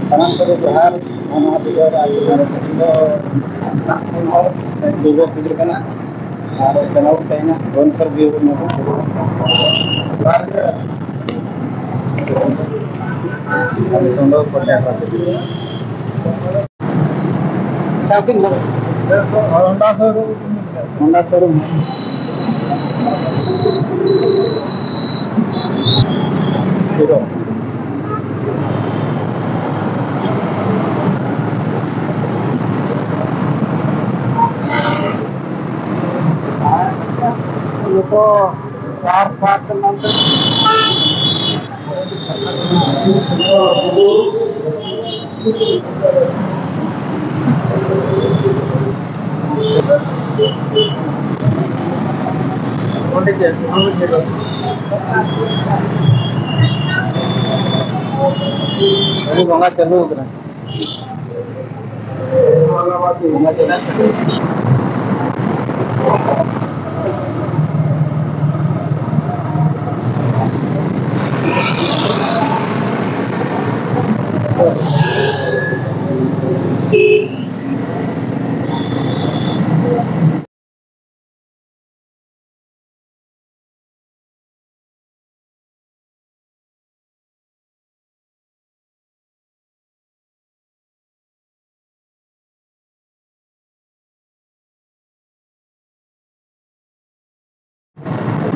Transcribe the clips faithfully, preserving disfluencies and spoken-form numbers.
ᱥᱟᱱᱟᱢ ᱠᱚᱜᱮ ᱡᱚᱦᱟᱨ᱾ ᱱᱚᱣᱟ ᱵᱷᱤᱰᱤᱭᱳ ᱨᱮ ᱟᱹᱛᱩ ᱢᱚᱬᱮ ᱠᱚᱴᱷᱮᱱ ᱫᱚ ᱫᱩᱨᱜᱟᱹ ᱯᱩᱡᱟᱹ ᱠᱟᱱᱟ᱾ ᱟᱨ ᱪᱟᱞᱟᱣ ᱛᱮᱦᱮᱧᱟᱜ ᱵᱚᱱ ᱥᱟᱨᱵᱷᱤᱭᱩ ᱡᱚᱦᱟᱨ ᱜᱮ᱾ ᱱᱤᱛᱚᱝ ᱫᱚ ᱠᱚᱴᱮ ᱟᱯᱟᱛ᱾ ᱦᱚᱱᱰᱟ ᱥᱳᱨᱩᱢ᱾ ᱦᱤᱨᱳ᱾ ᱱᱩᱠᱩ ᱪᱟᱨ ᱪᱟᱨ ᱛᱮ ᱢᱟᱱᱛᱮ ᱟᱹᱰᱤ ᱵᱚᱸᱜᱟ ᱪᱟᱹᱞᱩ ᱟᱠᱟᱱᱟ᱾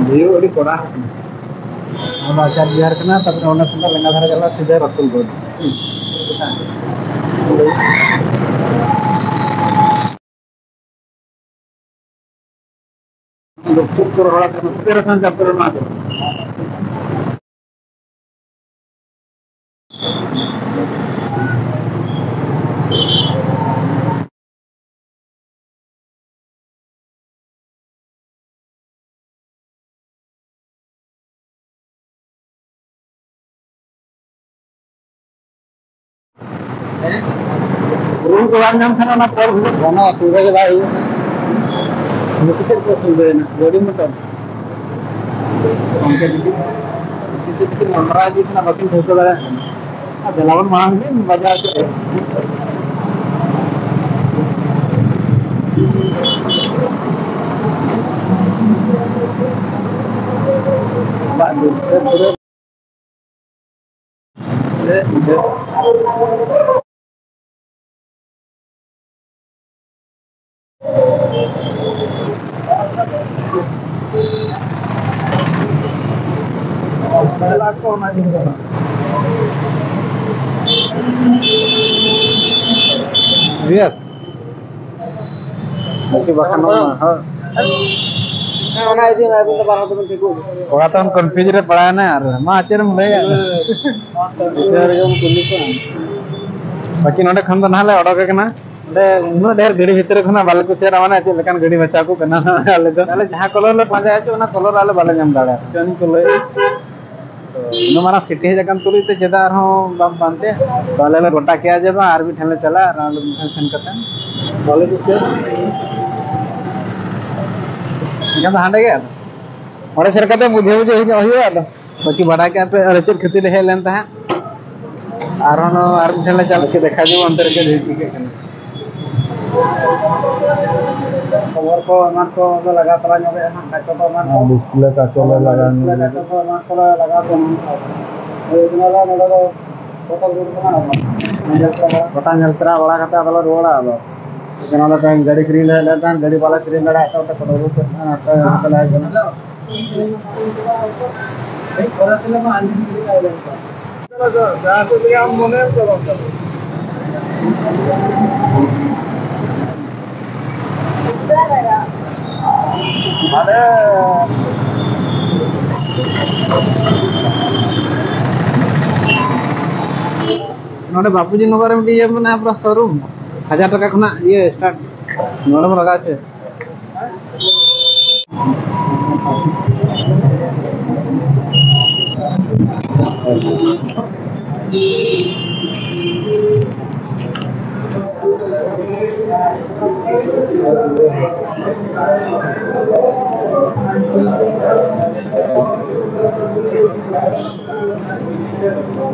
ᱵᱷᱤᱭᱩ ᱟᱹᱰᱤ ᱠᱚᱲᱟ ᱟᱠᱟᱱᱟ᱾ ᱚᱱᱟ ᱪᱟᱨ ᱵᱤᱦᱟᱨ ᱠᱟᱱᱟ, ᱛᱟᱨᱯᱚᱨᱮ ᱚᱸᱰᱮ ᱠᱷᱚᱱ ᱫᱚ ᱞᱮᱸᱜᱟ ᱫᱷᱟᱨᱮ ᱪᱟᱞᱟᱜᱼᱟ, ᱥᱤᱫᱷᱟᱹ ᱨᱚᱥᱩᱞᱜᱚᱸᱡᱽ᱾ ᱫᱚᱠᱠᱷᱤᱱ ᱩᱛᱛᱚᱨ ᱦᱚᱲ ᱠᱟᱱᱟ, ᱥᱤᱫᱷᱟᱹ ᱨᱚᱥᱩᱞ ᱪᱟᱯᱮ ᱨᱮ ᱢᱟ ᱫᱚ᱾ ᱨᱩᱢ ᱠᱚ ᱵᱟᱝ ᱧᱟᱢ ᱠᱷᱟᱱ ᱚᱱᱟ ᱯᱚᱨ ᱦᱤᱞᱳᱜ ᱠᱳᱱᱳ ᱚᱥᱩᱵᱤᱫᱷᱟ ᱜᱮ ᱵᱟᱭ ᱦᱩᱭᱩᱜᱼᱟ᱾ ᱱᱩᱠᱩ ᱪᱮᱫ ᱠᱚ ᱚᱥᱩᱵᱤᱫᱷᱟᱭᱮᱱᱟ? ᱜᱟᱹᱰᱤ ᱢᱚᱴᱚᱨ ᱜᱚᱢᱠᱮ ᱡᱩᱫᱤ ᱠᱤᱪᱷᱩ ᱠᱤᱪᱷᱩ ᱱᱚᱝᱨᱟ ᱤᱫᱤ ᱠᱟᱱᱟ, ᱵᱟᱹᱠᱤᱱ ᱴᱷᱟᱹᱣᱠᱟᱹ ᱫᱟᱲᱮᱭᱟᱜ ᱠᱟᱱᱟ᱾ ᱫᱮᱞᱟ ᱵᱚᱱ ᱢᱟᱲᱟᱝ ᱵᱤᱱ ᱵᱟᱡᱟᱨ ᱥᱮᱫ᱾ ᱫᱟᱜ ᱫᱩᱞ ᱛᱮ ᱯᱩᱨᱟᱹ ᱵᱮᱥ᱾ ᱵᱮᱥᱤ ᱵᱟᱠᱷᱟᱱ ᱚᱱᱟ, ᱦᱳᱭ᱾ ᱦᱮᱸ, ᱚᱱᱟ ᱤᱫᱤ ᱢᱮ, ᱟᱹᱵᱤᱱ ᱫᱚ ᱵᱟᱨ ᱦᱚᱲ ᱛᱮᱵᱤᱱ ᱴᱷᱤᱠᱚᱜ᱾ ᱠᱚᱲᱟ ᱛᱟᱢ confuse ᱨᱮ ᱯᱟᱲᱟᱣ ᱮᱱᱟ ᱟᱨ ᱢᱟ ᱪᱮᱫ ᱮᱢ ᱞᱟᱹᱭᱟ? ᱦᱮᱸ᱾ ᱵᱩᱡᱷᱟᱹᱣ ᱨᱮᱜᱮ ᱵᱚᱱ ᱠᱩᱞᱤ ᱠᱚᱣᱟ᱾ ᱵᱟᱹᱠᱤ ᱱᱚᱰᱮ ᱠᱷᱚᱱ ᱫᱚ ᱱᱟᱦᱟᱜ ᱞᱮ ᱚᱰᱚᱠ ᱟᱠᱟᱱᱟ᱾ ᱚᱸᱰᱮ ᱩᱱᱟᱹᱜ ᱰᱷᱮᱨ ᱜᱟᱹᱰᱤ ᱵᱷᱤᱛᱨᱤ ᱠᱷᱚᱱᱟᱜ ᱵᱟᱞᱮ ᱠᱩᱥᱤᱭᱟᱜᱼᱟ, ᱢᱟᱱᱮ ᱪᱮᱫ ᱞᱮᱠᱟᱱ ᱜᱟᱹᱰᱤ ᱵᱟᱪᱷᱟᱣ ᱠᱚ ᱠᱟᱱᱟ ᱟᱞᱮ ᱫᱚ᱾ ᱟᱞᱮ ᱡᱟᱦᱟᱸ colour ᱞᱮ ᱯᱟᱸᱡᱟᱭᱟ ᱪᱮ, ᱚᱱᱟ colour ᱟᱞᱮ ᱵᱟᱞᱮ ᱧᱟᱢ ᱫᱟᱲᱮᱭᱟᱜᱼᱟ᱾ ᱪᱮᱫ ᱠᱚ ᱞᱟᱹᱭᱟ? ᱛᱚ, ᱩᱱᱟᱹᱜ ᱢᱟᱨᱟᱝ city ᱦᱮᱡ ᱟᱠᱟᱱ ᱛᱩᱞᱩᱡ ᱛᱮ ᱪᱮᱫᱟᱜ ᱟᱨᱦᱚᱸ ᱵᱟᱢ ᱯᱟᱱᱛᱮᱭᱟ? ᱛᱚ, ᱟᱞᱮ ᱞᱮ ᱜᱚᱴᱟ ᱠᱮᱜᱼᱟ ᱡᱮ ᱵᱟᱝ, ᱟᱨ ᱢᱤᱫ ᱴᱷᱮᱱ ᱞᱮ ᱪᱟᱞᱟᱜᱼᱟ, ᱟᱨ ᱚᱸᱰᱮ ᱢᱤᱫ ᱴᱷᱮᱱ ᱥᱮᱱ ᱠᱟᱛᱮ ᱵᱟᱞᱮ ᱠᱩᱥᱤᱭᱟᱜᱼᱟ᱾ ᱮᱱᱠᱷᱟᱱ ᱫᱚ ᱦᱟᱸᱰᱮ ᱜᱮ ᱟᱫᱚ᱾ ᱚᱸᱰᱮ ᱥᱮᱱ ᱠᱟᱛᱮ ᱵᱩᱡᱷᱟᱹ ᱵᱩᱡᱷᱟᱹ ᱦᱩᱭ ᱧᱚᱜ ᱦᱩᱭᱩᱜᱼᱟ ᱟᱫᱚ᱾ ᱵᱟᱹᱠᱤ ᱵᱟᱰᱟᱭ ᱠᱮᱜᱼᱟ ᱯᱮ, ᱟᱨ ᱪᱮᱫ ᱠᱷᱟᱹᱛᱤᱨ ᱞᱮ ᱦᱮᱡ ᱞᱮᱱ ᱛᱟᱦᱮᱸᱫ᱾ ᱟᱨᱦᱚᱸ ᱱᱚᱣᱟ ᱟᱨ ᱢᱤᱫ ᱴᱷᱮᱱ ᱞᱮ ᱪᱟᱞᱟᱜ ᱠᱮᱫ, ᱫᱮᱠᱷᱟ ᱡᱮ ᱚᱱᱛᱮ ᱨᱮ ᱪᱮᱫ ᱦᱩᱭᱩᱜ ᱪᱤᱠᱟᱹᱜ ᱠᱟᱱᱟ᱾ ᱠᱚᱵᱷᱟᱨ ᱠᱚ ᱮᱢᱟᱱ ᱠᱚ ᱞᱮ ᱞᱟᱜᱟᱣ ᱛᱟᱨᱟ ᱧᱚᱜᱮᱜᱼᱟ ᱦᱟᱸᱜ, ᱠᱟᱪᱚ ᱠᱚ ᱮᱢᱟᱱ ᱠᱚ᱾ ᱦᱮᱸ, display ᱠᱟᱪᱚ ᱞᱮ ᱞᱟᱜᱟᱣ ᱰᱤᱥᱯᱞᱮ ᱧᱚᱜ ᱠᱟᱪᱚ ᱠᱮᱫᱟ᱾ ᱠᱚ ᱮᱢᱟᱱ ᱠᱚ ᱞᱮ ᱞᱟᱜᱟᱣ ᱠᱚ ᱦᱟᱸᱜ᱾ ᱦᱳᱭ, ᱚᱱᱟ ᱫᱚ ᱱᱚᱰᱮ ᱫᱚ ᱯᱷᱳᱴᱳ ᱥᱩᱴ ᱠᱚ ᱦᱟᱸᱜ ᱧᱮᱞ ᱛᱚᱨᱟ ᱵᱟᱲᱟ᱾ ᱜᱚᱴᱟ ᱧᱮᱞ ᱛᱚᱨᱟ ᱵᱟᱲᱟ ᱠᱟᱛᱮ ᱟᱫᱚ ᱞᱮ ᱨᱩᱣᱟᱹᱲᱟ ᱟᱫᱚ᱾ ᱚᱱᱟ ᱫᱚ ᱛᱮᱦᱮᱧ ᱜᱟᱹᱰᱤ ᱠᱤᱨᱤᱧ ᱞᱮ ᱦᱮᱡ ᱞᱮᱱ ᱛᱟᱦᱮᱸᱫ, ᱜᱟᱹᱰᱤ ᱵᱟᱞᱮ ᱠᱤᱨᱤᱧ ᱫᱟᱲᱮᱭᱟᱜ ᱛᱮ ᱚᱱᱛᱮ ᱯᱷᱳᱴᱳ ᱥᱩᱴ ᱠᱚ ᱦᱟᱸᱜ ᱱᱚᱛᱮ ᱦᱟᱸᱰᱮ ᱞᱮ ᱦᱮᱡ ᱮᱱᱟ᱾ ᱱᱚᱰᱮ ᱵᱟᱯᱩᱡᱤ ᱱᱚᱜᱚᱨ ᱨᱮ ᱢᱤᱫᱴᱤᱡ ᱤᱭᱟᱹ ᱢᱮᱱᱟᱜᱼᱟ, ᱯᱩᱨᱟᱹ showroom, ᱦᱟᱡᱟᱨ ᱴᱟᱠᱟ ᱠᱷᱚᱱᱟᱜ ᱤᱭᱟᱹ start, ᱱᱚᱰᱮ ᱵᱚᱱ ᱞᱟᱜᱟᱣ ᱦᱚᱪᱚᱭᱟ᱾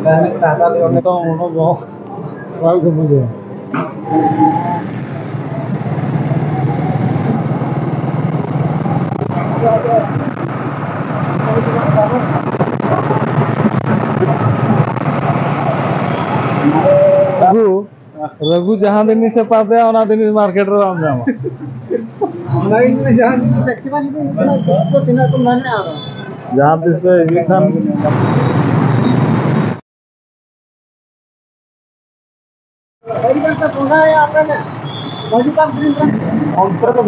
ᱱᱤᱛᱚᱝ ᱚᱱᱟ ᱫᱚ ᱵᱟᱭ ᱠᱟᱹᱢᱤ ᱜᱮᱭᱟ᱾ ᱨᱟᱹᱜᱩ, ᱨᱟᱹᱜᱩ ᱡᱟᱦᱟᱸ ᱡᱤᱱᱤᱥᱮ ᱯᱟᱸᱡᱟᱭᱟ, ᱚᱱᱟ ᱡᱤᱱᱤᱥ ᱢᱟᱨᱠᱮᱴ ᱨᱮ ᱵᱟᱢ ᱧᱟᱢᱟ᱾ ᱚᱱᱟ ᱜᱮ ᱡᱟᱦᱟᱸ ᱡᱤᱱᱤᱥ ᱮᱠᱴᱤᱵᱷᱟ ᱡᱩᱫᱤ ᱩᱱᱠᱩ ᱛᱤᱱᱟᱹᱜ ᱠᱚ ᱢᱮᱱᱮᱜᱼᱟ, ᱡᱟᱦᱟᱸ ᱛᱤᱥ ᱯᱮ ᱦᱤᱡᱩᱜ ᱠᱷᱟᱱ᱾ ᱚᱱᱛᱮ ᱫᱚ